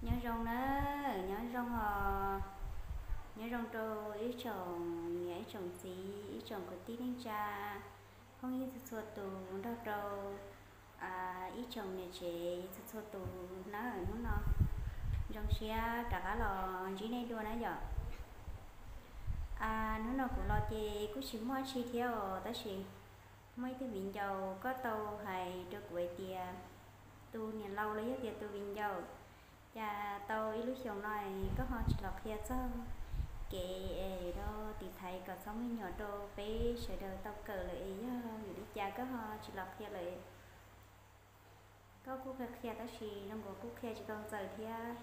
Nyob zoo na, nyob zoo os, nyob zoo rau ib tsoom niam ib tsoom txiv ib tsoom kwv tij neej tsa, phooj ywg txhua txhua tus nrog rau ib tsoom niam tsev txhua txhua tus na. Hnub no zoo siab rov qab los ntsib nej dua na yom. Hnub no kuv los ces kuj tsis muaj tsi thiab os, tab sis muaj ib tug viv ncaus koj tau hais rau kuv hais tias tus niam laus los yog tias tus viv ncaus, cas tau ib lub xyoos no koj ho tsis los qhia txog kev es rau tiv thaiv kom txhob me nyuam rau peb sawv daws tau kawm lawm es yog vim li cas koj ho tsis los qhia lawm? Koj kuj qhia qhia tab sis zoo nkaus kuj qhia tsis tau ntxaws thiab.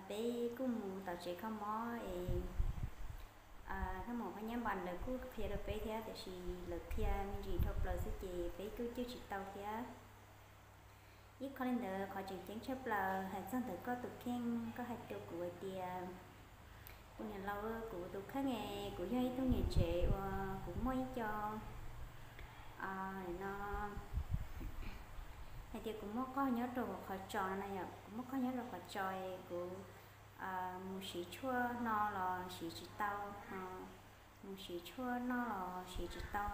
Peb kuj mus tom tsev kho mob es thaj maum phab nyab npas lawv kuj qhia rau peb thiab tiam sis lawv qhia me ntsis dhau plaws xwb ces peb kuj cwj tsis tau thiab. Ib qho li ntawd qhov tseem ceeb tshaj plaws hais txog ntawm koj tus kheej, koj hais rau kuv hais tias kuv niam laus, kuv tus kheej es kuv yog ib tug niam tsev uas kuv muaj ib co no hais tias kuv muaj qoj nyob rau qhov tso no na yom, kuv muaj qoj nyob rau qhov tso es kuv mus siv tshuaj no los siv tsis tau, mus siv tshuaj no los siv tsis tau,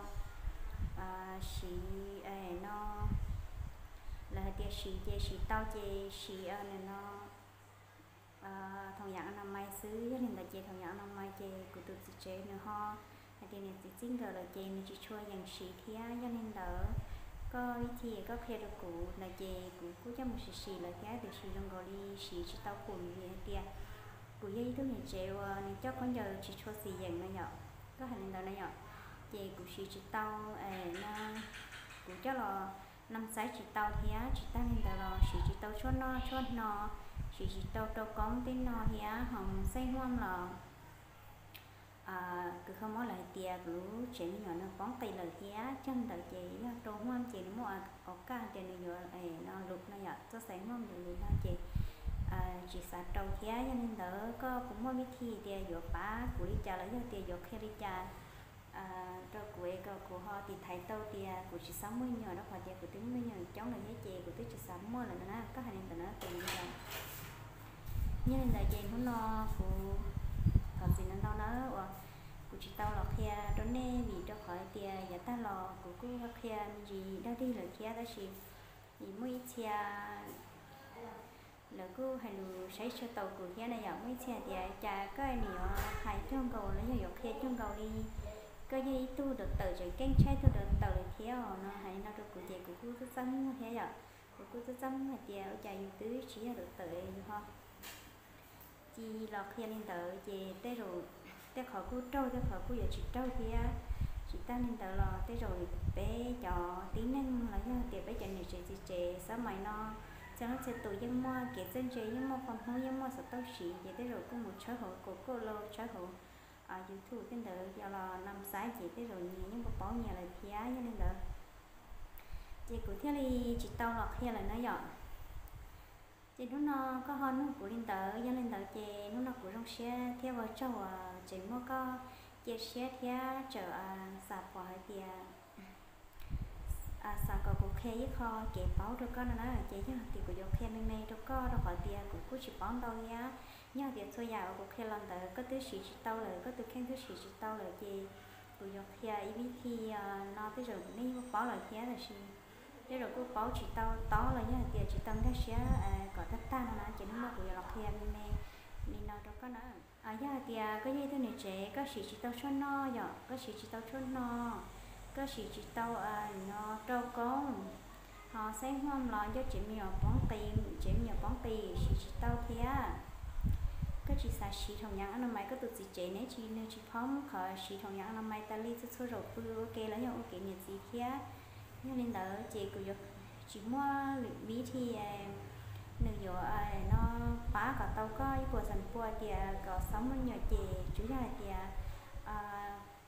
siv no, lawv hais tias siv ces siv tau ces siv no thoom yam anamais xwb. Yog li ntawd ces thoom yam anamais ces kuv tus txiv tsev nws ho hais tias niam txiv txij nkawm lawm ces nws tsis tshua yeem siv thiab. Yog li ntawd koj vib thi koj qhia rau kuv ntawd ces kuv kuj coj mus siv siv lawm thiab tiam sis zoo nkaus li siv tsis tau qum vim hais tias kuv yog ib tug niam tsev uas nws coj khaub ncaws tsis tshua xis yeem no yom, koj hais li ntawd na yom, ces kuv siv tsis tau no, kuv coj los nam xaiv tsis tau thiab. Tsis tag li ntawd los siv tsis tau tshuaj noj tshuaj hno, siv tsis tau rau koob tej no thiab. Ho xeeb huam los kws kho mob lawv hais tias kuv lub tsev me nyuam nws poob qis lawm thiab. Cog ntawd ces yog rau huam ces nws muaj o kaj tias nws yuav no lus no yom, txoj xeeb huam lus lus no ces tsis xav rau thiab. Yog li ntawd koj puas muaj vib thi tias yuav pab kuv li cas los yog tias yuav qhia li cas rau kuv es kom kuv ho tiv thaiv tau tias kuv tsis xav muaj me nyuam rau qhov tias kuv twb muaj me nyuam coob lawm thiab ces kuv twb tsis xav muaj lawm no na. Koj hais li ntawd na tus viv ncaus. Yog li ntawd ces hnub no kuv thov txim ntau ntau na uas kuv tsis tau los qhia rau nej vim rau qhov hais tias yav tag los kuv kuj qhia me ntsis dog dig lawm thiab tab sis vim muaj ib txhia lawv kuj hais lus saib tsis tshua tau kuv thiab na yom. Muaj ib txhia tias cas koj nim yuav hais cuag nkaus los yog yuav qhia cuag nkaus li koj yog ib tug dau tawm tseem ceeb tshaj tug dau tawm lawm thiab os no. Hais li no rau kuv ces kuv kuj txaj txaj muag thiab yom. Kuv kuj txaj txaj muag hais tias ua cas yus twb tsis yog dau tawm yus ho ci los qhia li ntawd ces tej zaum tej qhov kuj raug tej qhov kuj yuav tsis raug thiab. Tsis tag li ntawd los tej zaum peb cov tib neeg los yog tias peb cov niam tsev txiv tsev xab mais no txhia leej txhia tus yeej muaj kev txawj ntse, yeej muaj qhov hnub, yeej muaj xov tooj siv ces tej zaum kuj mus tshawb hauv kaum kauj lau, tshawb hauv YouTube tej ntawd yog los nam xaiv ces tej zaum nyias yeej paub nyias lawm thiab. Yog li ntawd ces kuv thiaj li tsis tau los qhia lawm na yom. Ces hnub no koj ho nug kuv li ntawd, yog li ntawd ces hnub no kuv zoo siab thiab ua tsaug uas tseem muaj koj cia siab thiab tseem xav pom hais tias xav kom kuv qhia ib qho kev paub rau koj no na. Ces yog tias kuv yuav qhia me me rau koj rau qhov tias kuv kuj tsis paub ntau thiab. Yog tias txhua yam uas kuv qhia los ntawd koj twb siv tsis tau lawm, koj tus kheej twb siv tsis tau lawm ces kuv yuav qhia ib vib thi no tej zaum nej yeej paub lawm thiab tab sis tej zaum kuj paub tsis tau tob los yog hais tias tsis tau nkag siab kom tag tag no na ces hnub no kuv yuav los qhia me me li no rau koj na. Yog hais tias koj yog ib tug niam tsev koj siv tsis tau tshuaj noj yom, koj siv tsis tau tshuaj noj, koj siv tsis tau no rau koob, ho xeeb huam los ncauj tsev me nyuam poob qis, tsev me nyuam poob qis siv tsis tau thiab. Koj tsis xav siv thoom yam anamais, koj tus txiv tsev neb tsis, nws tsis phob qhov siv thoom yam anamais tas li txhua txhua zaum pw ua ke los yog ua kev niam txiv thiab. Yog li ntawd ces kuv yuav tsis muaj lwm vib thi nws yuav no pab kom tau koj ib puas xam pua tias kom xav muaj me nyuam ces tsuas yog hais tias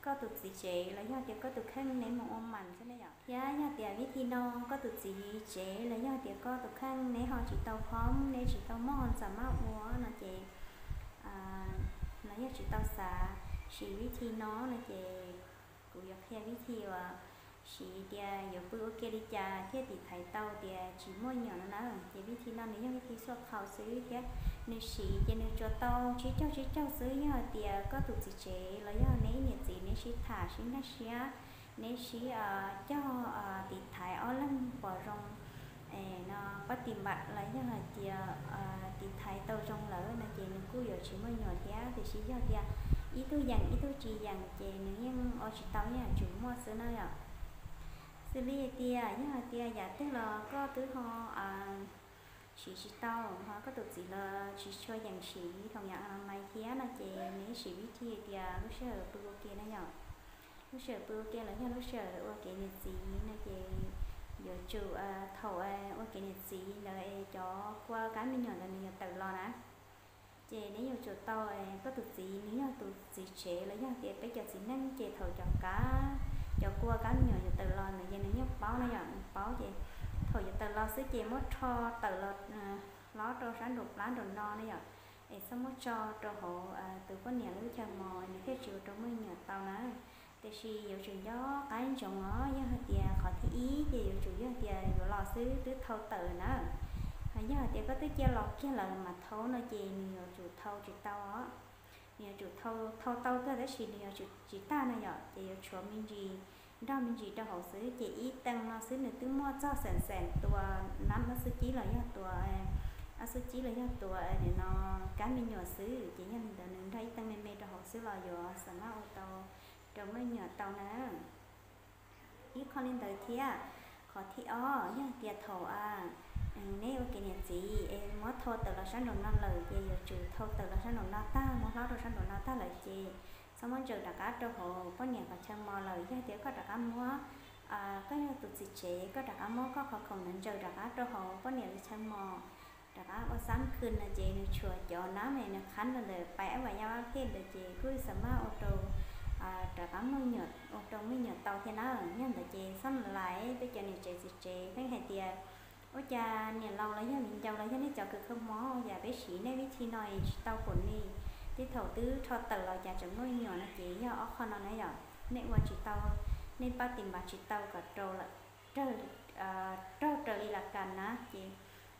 koj tus txiv tsev los yog tias koj tus kheej neb mus ua mam xwb ne yom. Thiab yog tias vib thi no koj tus txiv tsev los yog tias koj tus kheej neb ho tsis tau phob, neb tsis tau muaj ntxam maj ua no ces los yog tsis tau xav siv vib thi no no ces kuv yuav qhia vib thi uas siv tias yuav pw ua ke li cas thiaj tiv thaiv tau tias tsis muaj me nyuam no na. Ces vib thi no nws yog vib thi xuaj qhaus xwb thiab nws siv ces nws tsuas tau tsib caug tsib caug xwb. Yog hais tias koj tus txiv tsev los yog neb niam txiv neb sib tham sib nkag siab, neb sib cog tiv thaiv ob leeg pom zoo no, pab tiv npam los yog hais tias tiv thaiv tau zoo lawm no ces nws kuj yuav tsis muaj me nyuam thiab. Tiam sis yog tias ib tug yeem ib tug tsis yeem ces nws yeej ua tsis tau, yeej yuav tsum muaj xwb na yom. Xws li tias yog hais tias yam twg los koj twb ho siv tsis tau, ho koj tus txiv los tsis tshua yeem siv thoom yam a maiv thiab no ces nws siv vib thi tias lub sij hawm pw ua ke na yom. Lub sij hawm pw ua ke los yog lub sij hawm ua kev niam txiv no ces yuav tsum thaum ua kev niam txiv ntawd es cov kua kab me nyuam ntawd nws yuav tawm los na. Ces neb yuav tsum tau, koj tus txiv nws yog tus txiv tsev los yog tias peb cov txiv neej ces thaum cov kab, cov kua kab me nyuam yuav tawm los ntawd ces nws yeej paub na yom, nws paub ces thaum yuav tawm los xwb ces muab rho tawm los hlob rau sab nraum plab nraum no na yom, es txhob muab tso rau hauv tus poj niam lub chaw mos nws thiaj tsis ua rau muaj me nyuam tau na. Tiam sis yuav tsum nco qab ntsoov os, yog hais tias qhov thib ib ces yuav tsum yog tias yuav los xwb twb thau tawm na. Ho yog hais tias koj twb cia los kiag lawm mas thau no ces nws yuav tsum thau tsis tau os. Nws yuav tsum thau, thau tau kawg tab sis nws yuav tsum tsis tag na yom, ces yuav tshuav me ntsis, nrog me ntsis rau hauv xwb ces ib teev no xwb nws twb muaj txog xeem xeem tus nab ob xub cib los yog tus, ob xub cib los yog tus nim no kab me nyuam xwb ces yog li ntawd nws nrog ib teev me me rau hauv xwb los yuav xam maj ua tau rau muaj me nyuam tau na. Ib qho li ntawd thiab, qhov thib ob yog tias thaum neb ua kev niam txiv es muab thau tawm los sab nraum no lawm ces yuav tsum thau tawm los sab nraum no tag, muab hlob rau sab nraum no tag lawm ces txhob muab ntsaws rov qab rau hauv poj niam qhov chaw mos lawm. Yog tias koj rov qab muab, koj yog tus txiv tsev koj rov qab muab koj qhov khoom ntawd ntsaws rov qab rau hauv poj niam lub chaw mos, rov qab ua xab khw no ces nws tshuav cov nab me nws qhab rau ntawm pais ab vas yaj vab phej ntawd ces kuj xam maj ua rau rov qab muaj me nyuam, ua rau muaj me nyuam tau thiab na. Yog ntawd ces xob lais peb cov niam tsev txiv tsev pheej hais tias ua cas niam laus los yog viv ncaus los yog nej cov kws kho mob yam peb siv nej vib thi no es tsis tau pom li, tej thaum twb rho tawm los cas tseem muaj me nyuam no ces yog ob qho no na yom. Nej ua tsis tau, nej pab tis npav tsis tau kom raug, raug raws li las kas na ces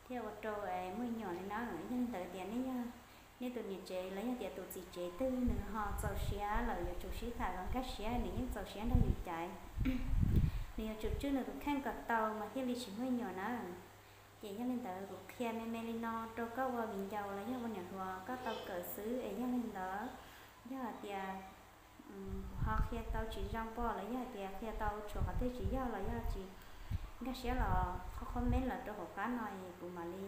thiaj ua rau muaj me nyuam li na. Yog li ntawd tias nej yog nej tus niam tsev los yog tias tus txiv tsev twg nws ho txaus siab lawm yuav tsum sib tham los nkag siab, nws yeej txaus siab nrog yus caiv. Nws yuav tsum tswj nws tus kheej kom tau mas thiaj li tsis muaj me nyuam na. Ces yog li ntawd kuv qhia me me li no rau koj ua viv ncaus los yog ua niam hluas koj tau kawm xwb es yog li ntawd, yog hais tias ho qhia tau tsis zoo pom los yog hais tias qhia tau tshuav qhov twg tsis yog los yog tsis nkag siab los qhov comment los rau hauv qab no es kuv mam li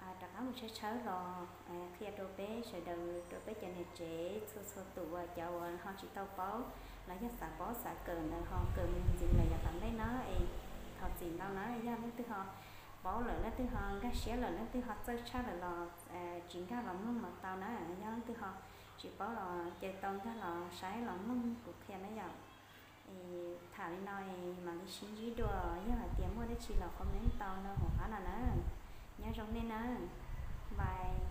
rov qab mus tshawb tshawb los qhia rau peb sawv daws, rau peb cov niam tsev txhua txhua tus uas cov uas ho tsis tau paub los yog xav paub xav kawm ntawd ho kawm mus ntxiv lawm yav tom ntej na. Es thov txim ntau na, yog leej twg ho paub lawm, leej twg ho nkag siab lawm, leej twg ho txawj tshaj lawm los tsis nkag los mloog los tau na. Yog leej twg ho tsis paub los ces tau nkag los saib los mloog kuv qhia na yom. Es tham li no es mam li sib ntsib dua, yog hais tias muaj dab tsi los comment tau no hauv qab no na. Nyob zoo nej na, bye.